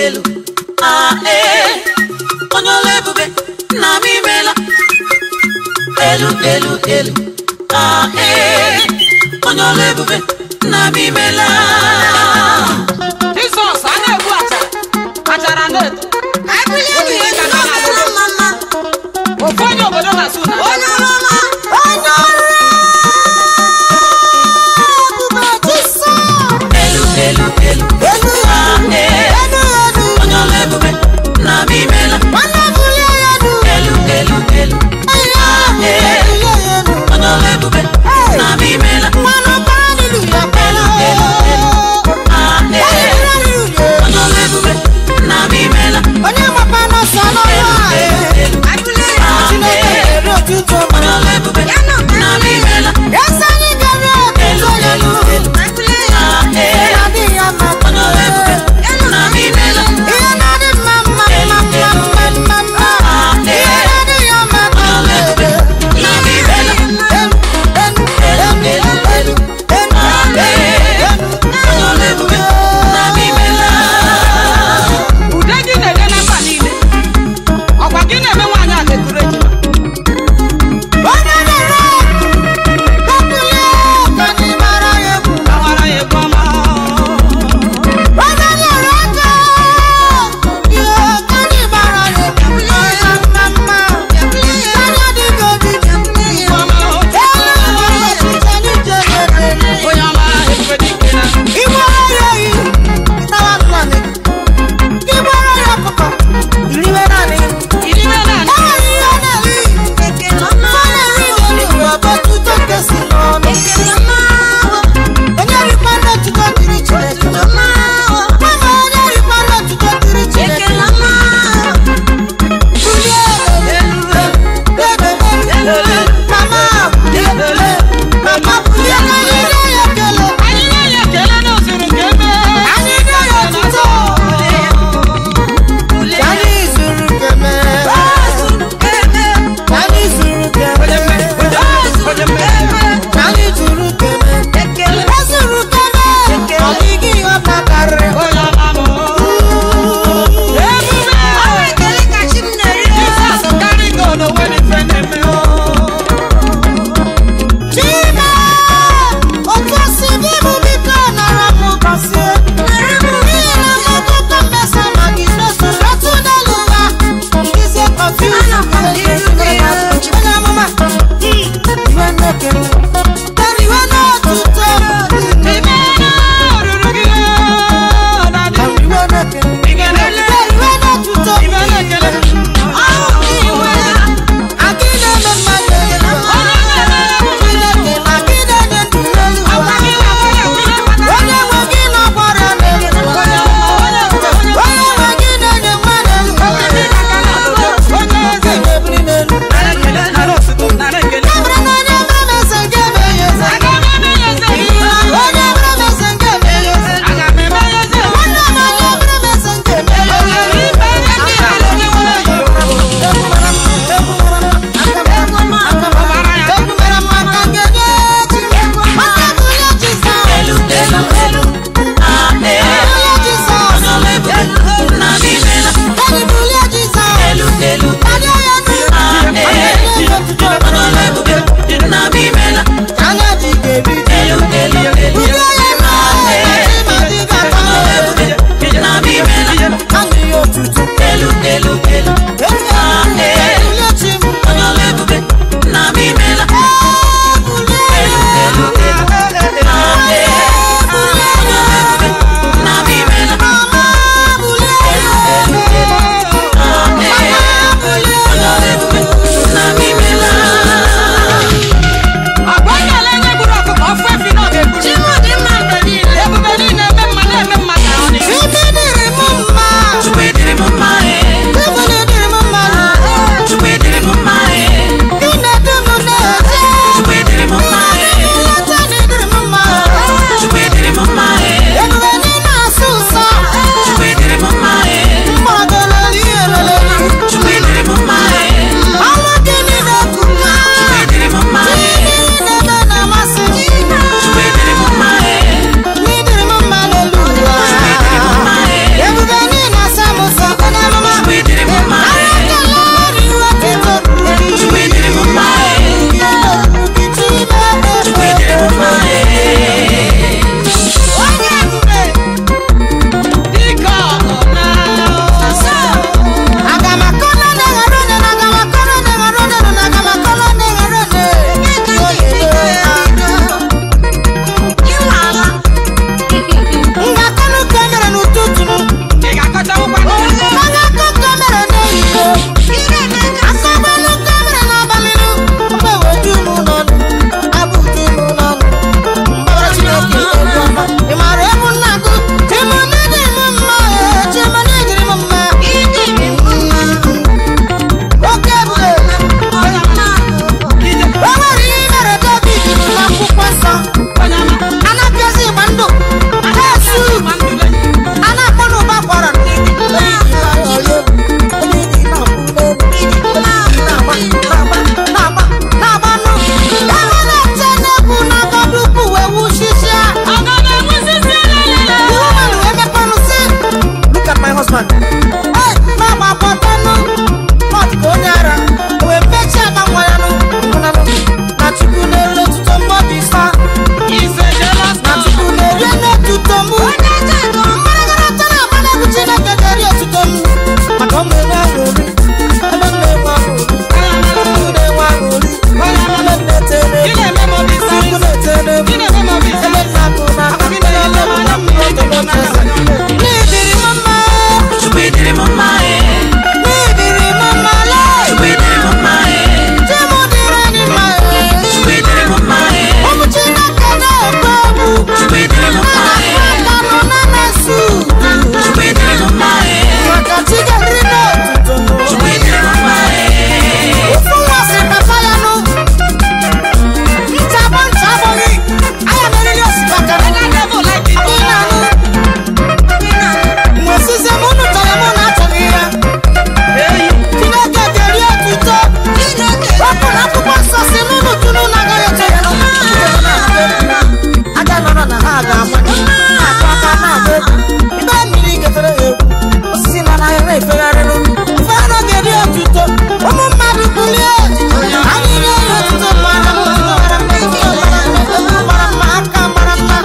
Elu, ah ee, onye ọla ebube, nna m imela. Elu elu elu, ah ee, onye ọla ebube, nna m imela. Jizọs a na-egbu achara achara na-eto. Ofu onye obodo na-asụ na Onye ọma, onye ọrụ ebube Jisọs. Elu elu elu, Elu, ah ee, elu, elu, onye ọla ebube, nna m imela. nwanne bulie ya elu. Elu elu elu, ah ee, Bulie ya elu. onye ọla ebube, nna m imela. Mmanụ kpaliri ya kpala. Elu, elu, elu. Husband. Hey, mama, papa, no. Not go near. We bet you I'm one. Na Chukwu na-ere otuto mmadụ isa. He's a jealous Na man. Chukwu na-ere n'otuto mụ. Mmadụ tara amara egwu Chineke ga-eri otuto m. Maka ọ na-enwe aṅụrị, ebe m na-enwe aṅụrị. Chukwu na-enwe aṅụrị, ebe m na-etere Gị egwu. na-eme m obi Chukwu sari. na-etere egwu, Gị na-eme m obi ebe sari. m na-akụ n'aka. Akwa gị na-ele m anya mmiri dị m n'anya. N'ịdịrị m mma, Chukwu ịdịrị m mma ee. n'ịdịrị m mma, lee. Chukwu ịdịrị m mma ee. Chi m dịrị anyị mma, ee. Chukwu ịdịrị m mma ee. Ụmụ Chineke na-ekwe egwu. Chukwu ịdịrị m mma ee. Na-akụ aka nụ na-na-asụ udu. Chukwu ịdịrị m mma ee. Maka chi ga-eri n'otuto nụ. Chukwu ịdịrị m mma ee. Ofu nwa sị papa ya nụ, ncha bụ ncha abụghị, anya meriri osikapa nụ. Whether devil like it Ọ or na-anụ. not. Mgbe sizie m unu chọrọ mụ na achọghị ya. Hey, Chineke ga-eri otuto. Wepụ na akwụkwọ nsọ si n'ụlọ tụrụ na agaghị eche ya. Aja nọrọ na ha ga-amanye, na-akụ aka na-agba egwu. Ibe mmiri getere ha egwu. Osisi nọ n'ahịa na-efegharịrụ. Ife a na ga-eri otuto. Ụmụ mmadụ kulie. Anyị rie ya otuto mara mma, mara mma, otuto mara mma, egwu mara mma, aka mara mma.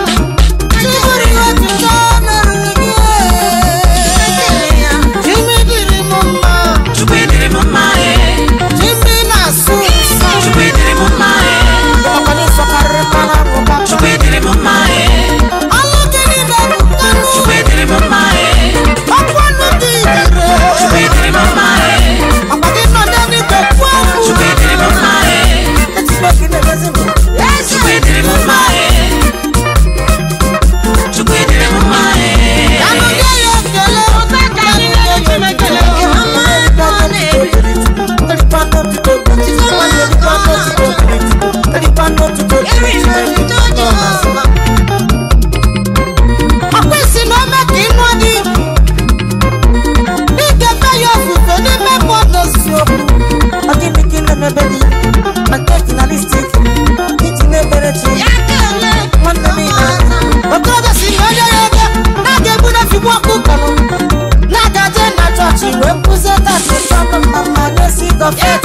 Chi bụrụ ihe otuto merụrụ gị. Jimmy dịrị m mma. Chukwu ịdịrị m mma ee. Jimmy na-asụ nsọ. Chukwu ịdịrị m mma ee. Ọkwa n'ịsọkarịrị mmanụ abụba. Chukwu ịdịrị m mma ee. Ọlụ gị niile bụ mmanụ. Chukwu ịdịrị m mma ee. Ọkwa ọnụ gị dịrị. Chukwu ịdịrị m mma ee. Ọkwa gị nọ n'eluigwe kwuo okwu. Chukwu ịdịrị m mma ee. Etigbo gị na-emezi m. Chukwu ịdịrị m mma ee. Chukwu ịdịrị m mma ee. Ka nụ nye ya ekele. Ụta ka anyị na-enye Chineke na Ọkwa isi na ome ka ịnụ dị. N'ikefe ya ofufe n'ime mmụọ n'eziokwu. Ọ gịnị ka ị na-emebe gị? Ma nke dị na lipstick, iji na-ekpere chi. Nwanne m ị na- Okorobịa si na onye ya ego na-aga egbu na figbu ọkụkọ nụ. Na-aga jee na chọọchị wee kwụzie tatị mma mma na-esi gọfet.